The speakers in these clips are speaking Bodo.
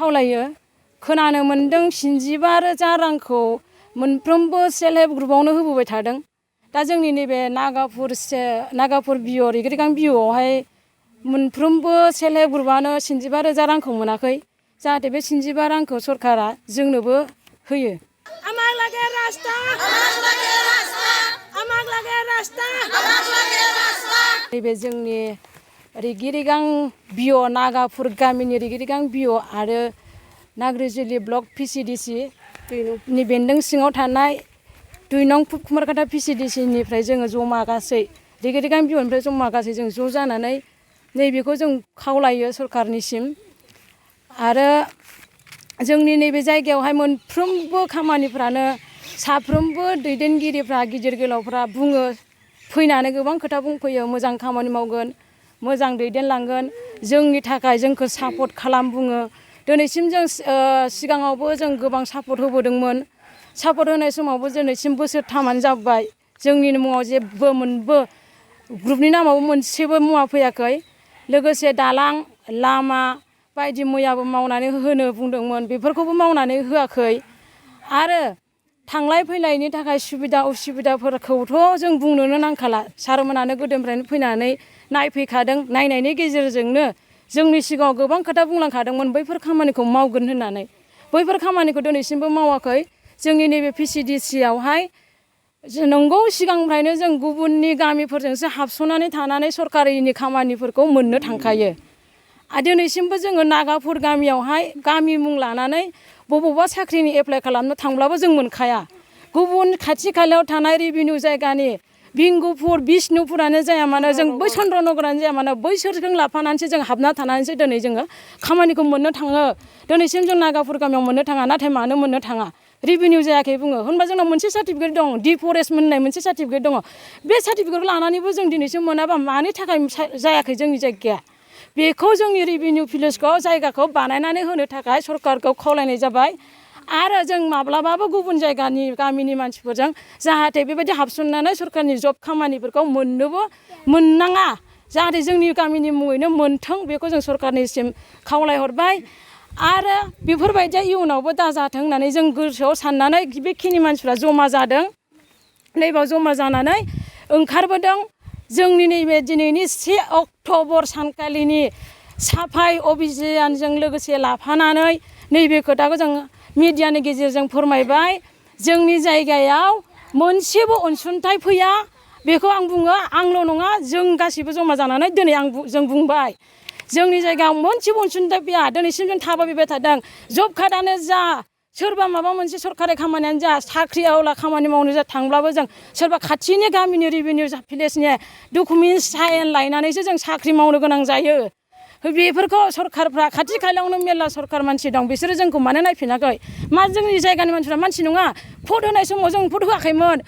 खावलायो खोनानो मोन्दों 75,000 रांखौ मोनफ्रोमबो सेल्फ हेल्प ग्रुपआवनो होबोबाय थादों। दा जोंनि नैबे नागापुर बिअ रिगिरिगां बिअआवहाय मोनफ्रोमबो सेल्फ हेल्प ग्रुपआनो 75,000 रांखौ मोनाखै। जाहाथे बे 75 रांखौ सरकारा जोंनोबो होयो। नैबे जोंनि रिगिरिगां बिअ नागापुर गामिनि रिगिरिगां बिअ आरो नाग्रिजुलि ब्लक पिसिडिसि नि बेन्दों सिङाव थानाय 2 नं कुमारकाटा पिसिडिसिनिफ्राय जोङो जमा गासै रिगिरिगां बिअनिफ्राय जमा गासै जों ज' जानानै नैबेखौ जों खावलायो सरकारनिसिम। आरो जोंनि नैबे जायगायावहाय मोनफ्रोमबो खामानिफ्रानो साफ्रोमबो दैदेनगिरिफ्रा गिदिर गोलावफ्रा बुङो फैनानै गोबां खोथा बुंफैयो मोजां खामानि मावगोन मोजां दैदेनलांगोन जोंनि थाखाय जोंखौ सापर्ट खालाम बुङो। दिनैसिम जों सिगाङावबो जों गोबां सापर्ट होबोदोंमोन। सापर्ट होनाय समावबो दिनैसिम बोसोरथामानो जाबाय जोंनि मुङाव जेबो ग्रुपनि नामावबो मोनसेबो मुवा फैयाखै। लोगोसे दालां लामा बायदि मैयाबो मावनानै होनो बुंदोंमोन बेफोरखौबो मावनानै होआखै। आरो थांलाय फैलायनि थाखाय सुबिदा उसुबिदाफोरखौथ' जों बुंनोनो नांखाला। सारमोनानो गोदोनिफ्रायनो फैनानै नायफैखादों। नायनायनि गेजेरजोंनो जोंनि सिगाङाव गोबां खोथा बुंलांखादोंमोन बैफोर खामानिखौ मावगोन होननानै। बैफोर खामानिखौ दिनैसिमबो मावाखै। जोंनि नैबे पिसिडिसियावहाय नंगौ सिगांनिफ्रायनो जों गुबुननि गामिफोरजोंसो हाबस'नानै थानानै सरकारिनि खामानिफोरखौ मोननो थांखायो। आरो दिनैसिमबो जोङो नागापुर गामियावहाय गामि मुं लानानै बबावबा साख्रिनि एप्लाइ खालामनो थांब्लाबो जों मोनखाया। गुबुन खाथि खालायाव थानाय रेभिनिउ जायगानि बिंगुपुर बिष्णुपुरानो जाया मानो जों बै चन्द्रनगरानो जाया मानो बैसोरजों लाफानानैसो जों हाबना थानानैसो दिनै जोङो खामानिखौ मोननो थाङो। दिनैसिम जों नागापुर गामियाव मोननो थाङा। नाथाय मानो मोननो थाङा रेभिनिउ जायाखै बुङो। होनबा जोंनाव मोनसे सार्टिफिकेट दं डि फरेस्ट मोननाय मोनसे सार्टिफिकेट दङ। बे सार्टिफिकेटखौ लानानैबो जों दिनैसिम मोनाबा मानि थाखाय जायाखै जोंनि जायगाया। बेखौ जोंनि रेभिनिउ भिलेजखौ जायगाखौ बानायनानै होनो थाखाय सरकारखौ खावलायनाय जाबाय। आरो जों माब्लाबाबो गुबुन जायगानि गामिनि मानसिफोरजों जाहाथे बेबायदि हाबसननानै सरकारनि जब खामानिफोरखौ मोननाङा जाहाथे जोंनि गामिनि मुङैनो मोनथों बेखौ जों सरकारनिसिम खावलायहरबाय। आरो बेफोरबायदिया इयुनावबो दाजाथों होननानै जों गोसोआव साननानै बेखिनि मानसिफ्रा जमा जादों। नैबाव जमा जानानै ओंखारबोदों। जोंनि नैबे दिनैनि 1 अक्ट'बर सानखालिनि साफाइ अभियानजों लोगोसे लाफानानै नैबे खोथाखौ जों मिडियानि गेजेरजों फोरमायबाय। जोंनि जायगायाव मोनसेबो अनसुंथाइ फैया बेखौ आं बुङो। आंल' नङा जों गासैबो जमा जानानै दिनै जों बुंबाय जोंनि जायगायाव मोनसेबो अनसुंथाइ फैया। दिनैसिम जों थाबायबाय थादों। जब कार्डआनो जा सोरबा माबा मोनसे सरकारि खामानियानो जा साख्रि आवला खामानि मावनो जा थांब्लाबो जों सोरबा खाथिनि गामिनि रेभिनिउ भिलेजनि डकुमेन्टस साइन लायनानैसो जों साख्रि मावनो गोनां जायो। बेफोरखौ सरकारफ्रा खाथि खालायावनो मेरला सरकार मानसि दं बिसोरो जोंखौ मानो नायफिनाखै? मा जोंनि जायगानि मानसिफ्रा मानसि नङा? भट होनाय समाव जों भट होआखैमोन।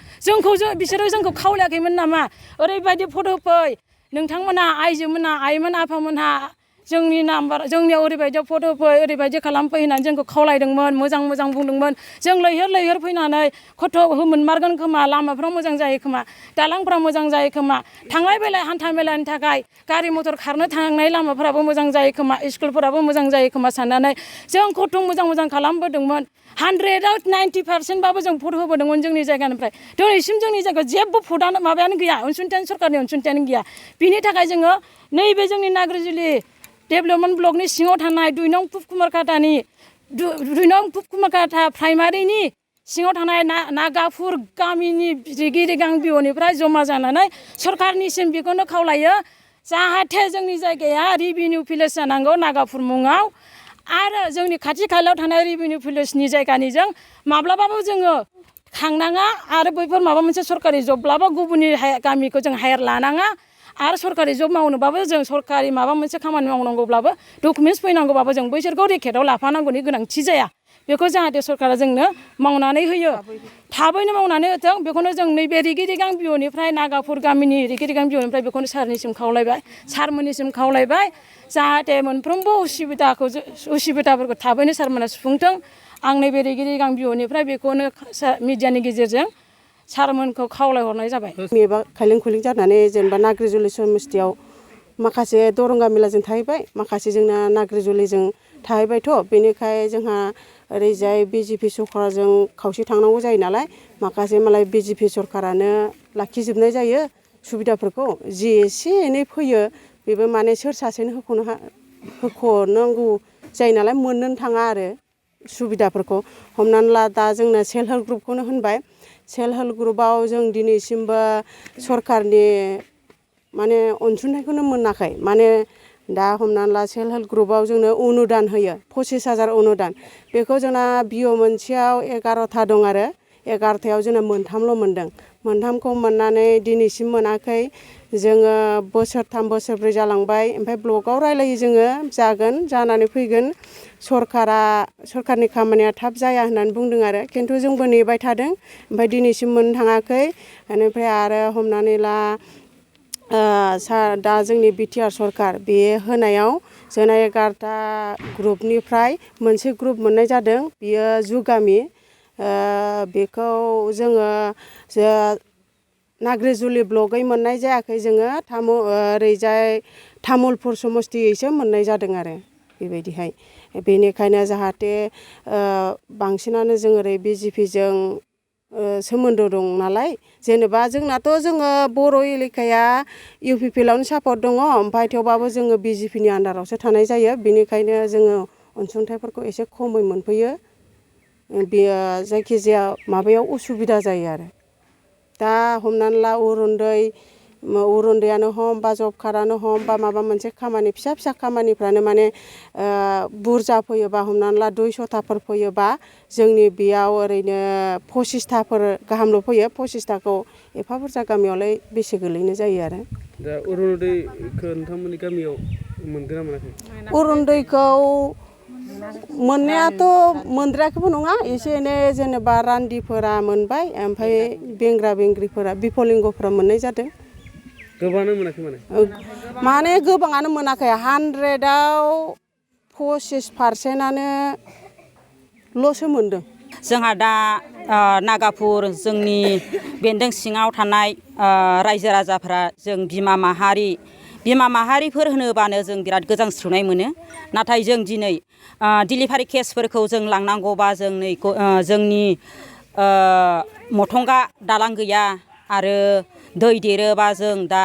बिसोरो जोंखौ खावलायाखैमोन नामा? ओरैबायदि भट होफै नोंथांमोना आइजोमोना आइमोन आफामोनहा जोंनियाव ओरैबायदियाव भट होफै ओरैबायदि खालामफै होननानै जोंखौ खावलायदोंमोन। मोजां मोजां बुंदोंमोन। जों लैहोर फैनानै खथ' मोनमारगोन खोमा लामाफ्रा मोजां जायो खोमा दालांफ्रा मोजां जायो खोमा थांलाय फैलाय हान्था मेलानि थाखाय गारि मथर खारनो थांनाय लामाफोराबो मोजां जायो खोमा स्कुलफोराबो मोजां जायो खोमा साननानै जों खथ' मोजां खालामबोदोंमोन। 100आव 90% जों भट होबोदोंमोन जोंनि जायगानिफ्राय। दिनैसिम जोंनि जायगायाव जेबो भटआनो माबायानो गैया अनसुंथायानो सरकारनि अनसुंथायानो गैया। बिनि थाखाय जोङो नैबे जोंनि नाग्रिजुलि डेभेलपमेन्ट ब्लकनि सिङाव थानाय 2 नं कुमारकाटा प्राइमारिनि सिङाव थानाय नागापुर गामिनि रिगिरिगां बिअनिफ्राय जमा जानानै सरकारनिसिम बेखौनो खावलायो जाहाथे जोंनि जायगाया रेभिनिउ भिलेज जानांगौ नागापुर मुङाव। आरो जोंनि खाथि खालायाव थानाय रेभिनिउ भिलेजनि जायगानिजों माब्लाबाबो जोङो थांनाङा। आरो बैफोर माबा मोनसे सरकारि जबब्लाबो गुबुननि गामिखौ जों हायार लानाङा। आरो सरकारि जब मावनोबाबो जों सरकारि माबा मोनसे खामानि मावनांगौब्लाबो डकुमेन्टस फैनांगौबाबो जों बैसोरखौ रेकेटआव लाफानांगौनि गोनांथि जाया। बेखौ जाहाथे सरकारा जोंनो मावनानै होयो थाबैनो मावनानै होथों बेखौनो जों नैबे रिगिरिगां बिअनिफ्राय नागापुर गामिनि रिगिरिगां बिअनिफ्राय बेखौनो सारमोननिसिम खावलायबाय जाहाथे मोनफ्रोमबो उसुबिदाफोरखौ थाबैनो सारमोना सुफुंथों। आं नैबे रिगिरिगां बिअनिफ्राय बेखौनो मिडियानि गेजेरजों सारमोनखौ खावलायहरनाय जाबाय। एबा खायलें खुइलें जानानै जेनेबा नाग्रिजुलि समस्थियाव माखासे दरंगा मेलाजों थाहैबाय माखासे जोंना नाग्रिजुलिजों थाहैबायथ' बेनिखाय जोंहा ओरैजाय BJP सरकारजों खावसे थांनांगौ जायो नालाय माखासे मालाय BJP सरकारानो लाखिजोबनाय जायो सुबिदाफोरखौ जि एसे एनै फैयो बेबो माने सोर सासेनो होख'नांगौ जायो नालाय मोननोनो थाङा आरो सुबिदाफोरखौ हमनानै ला दा जोंनो सेल्फ हेल्प ग्रुपखौनो होनबाय सेल्फ हेल्प ग्रुपआव जों दिनैसिमबो सरकारनि माने अनसुंथाइखौनो मोनाखै माने दा हमनानै ला सेल्फ हेल्प ग्रुपआव जोंनो अनुदान होयो 25,000 अनुदान बेखौ जोंना बिअ मोनसेयाव 11था दं आरो 11थायाव जोंना मोनथामल' मोनदों मोनथामखौ मोननानै दिनैसिम मोनाखै जोङो बोसोरथाम बोसोरब्रै जालांबाय ओमफ्राय ब्लकआव रायलायो जोङो जागोन जानानै फैगोन सरकारनि खामानिया थाब जाया होननानै बुंदों आरो खिन्थु जोंबो नेबाय थादों ओमफ्राय दिनैसिम मोननो थाङाखै बेनिफ्राय आरो हमनानै ला दा जोंनि BTR सरकार बे होनायाव जोंना 11था ग्रुपनिफ्राय मोनसे ग्रुप मोननाय जादों बियो जुगामि बेखौ जोङो नाग्रिजुलि ब्लकै मोननाय जायाखै जोङो ओरैजाय तामुलपुर समस्तियैसो मोननाय जादों आरो बेबायदिहाय बेनिखायनो जाहाथे बांसिनानो जों ओरै BJPजों सोमोन्दो दं नालाय जेनेबा जोंनाथ' जोङो बर' एलेकाया UPPLआवनो सापर्ट दङ ओमफ्राय थेवबाबो जोङो BJPनि आन्दारावसो थानाय जायो बेनिखायनो जोङो अनसुंथाइफोरखौ एसे खमै मोनफैयो बेयो जायखिजाया माबायाव उसुबिदा जायो आरो दा हमनानै ला अरुनदयानो हम बा जब कार्डआनो हम बा माबा मोनसे खामानि फिसा फिसा खामानिफ्रानो माने बुरजा फैयोबा हमनानै ला 200थाफोर फैयोबा जोंनि बेयाव ओरैनो 25थाफोर गाहामल' फैयो 25थाखौ एफा बुरजा गामियावलाय बेसे गोलैनो जायो आरो दा अरुनदयखौ नोंथांमोननि गामियाव मोनगोन ना मोनाखै अरुनदयखौ मोननायाथ' मोनद्रायाखैबो नङा एसे एनै जेनेबा रान्दिफोरा मोनबाय ओमफ्राय बेंग्रा बेंग्रिफोरा बिफलिंगफोरा मोननाय जादों गोबाङानो मोनाखै माने गोबाङानो मोनाखै 100आव 25%आनो ल'सो मोनदों जोंहा दा नागापुर जोंनि बेन्दों सिङाव थानाय रायजो राजाफ्रा जों बिमा माहारिफोर होनोबानो जों बिराद गोजांस्रिवनाय मोनो नाथाय जों दिनै डिलिभारि केसफोरखौ जों लांनांगौबा जों नै जोंनि मथंगा दालां गैया आरो दै देरोबा जों दा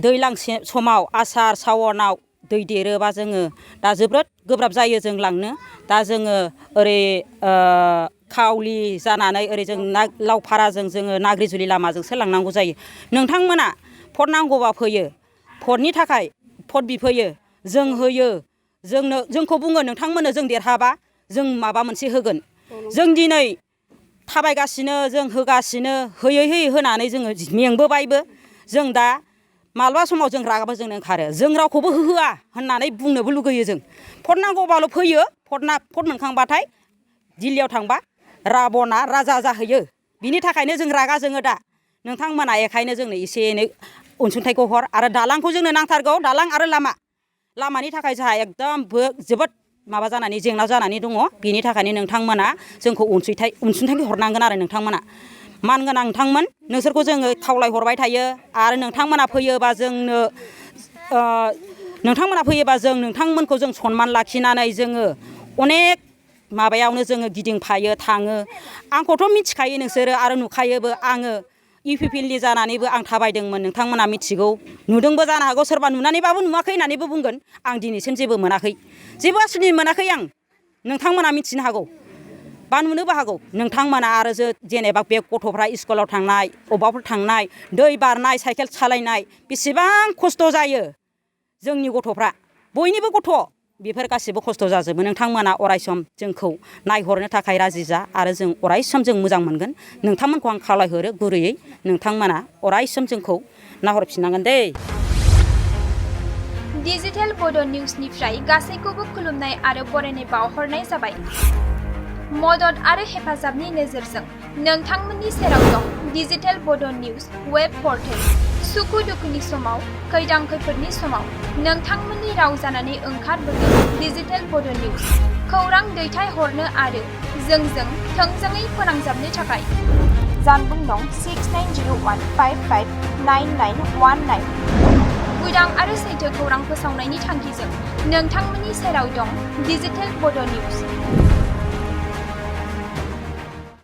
दैज्लां समाव आसार सावनाव दै देरोबा जोङो दा जोबोद गोब्राब जायो जों लांनो दा जोङो ओरै खावलि जानानै ओरै जों लावफाराजों जोङो नाग्रिजुलि लामाजोंसो लांनांगौ जायो नोंथांमोना भट नांगौबा फैयो भटनि थाखाय भट बिफैयो जों होयो जोंखौ बुङो नोंथांमोननो जों देरहाबा जों माबा मोनसे होगोन जों दिनै थाबायगासिनो जों होगासिनो होयै होनानै जोङो मेंबोबायबो जों दा माब्लाबा समाव जों रागाबो जोंनो ओंखारो जों रावखौबो होहोआ होननानै बुंनोबो लुगैयो जों भट नांगौबाल' फैयो भट मोनखांबाथाय दिल्लीयाव थांबा राबना राजा जाहैयो बिनि थाखायनो जों रागा जोङो दा नोंथांमोना बेखायनो जोंनो एसे एनै अनसुंथाइखौ हर आरो दालांखौ जोंनो नांथारगौ दालां आरो लामानि थाखाय जोंहा एकदम जोबोद माबा जानानै जेंना जानानै दङ बेनि थाखायनो नोंथांमोना जोंखौ अनसुंथाइखौ हरनांगोन आरो नोंथांमोना मानगोनां नोंथांमोन नोंसोरखौ जोङो खावलायहरबाय थायो आरो नोंथांमोना फैयोबा जों नोंथांमोनखौ जों सनमान लाखिनानै जोङो अनेक माबायावनो जोङो गिदिंफायो थाङो आंखौथ' मिथिखायो नोंसोरो आरो नुखायोबो आङो UPPLनि जानानैबो आं थाबायदोंमोन नोंथांमोना मिथिगौ नुदोंबो जानो हागौ सोरबा नुनानैबाबो नुवाखै होननानैबो बुंगोन आं दिनैसिम जेबो मोनाखै जेबो आसुनि मोनाखै आं नोंथांमोना मिथिनो हागौ बा नुनोबो हागौ नोंथांमोना आरो जेनेबा बे गथ'फ्रा स्कुलाव थांनाय अबावबाफोर थांनाय दै बारनाय साइकेल सालायनाय बेसेबां खस्थ' जायो जोंनि गथ'फ्रा बयनिबो गथ' बेफोर गासिबो खस्थ' जाजोबो नोंथांमोना अरायसम जोंखौ नायहरनो थाखाय राजि जा आरो जों अरायसम जों मोजां मोनगोन नोंथांमोनखौ आं खावलायहरो गुरैयै नोंथांमोना अरायसम जोंखौ नाहरफिननांगोन दे डिजिटेल बड' निउसनिफ्राय गासैखौबो खुलुमनाय आरो बरायनाय बावहरनाय जाबाय मदद आरो हेफाजाबनि नोजोरजों नोंथांमोननि सेराव दं डिजिटेल बड' निउस वेब पर्टेल सुखु दुखुनि समाव खैदां खैफोदनि समाव नोंथांमोननि राव जानानै ओंखारबोगोन डिजिटेल बड' निउस खौरां दैथायहरनो आरो जोंजों थोंजोङै फोनांजाबनो थाखाय जानबुं नं 6901559919 उदां आरो सैथो खौरां फोसावनायनि थांखिजों नोंथांमोननि सेराव दं डिजिटेल बड' निउज।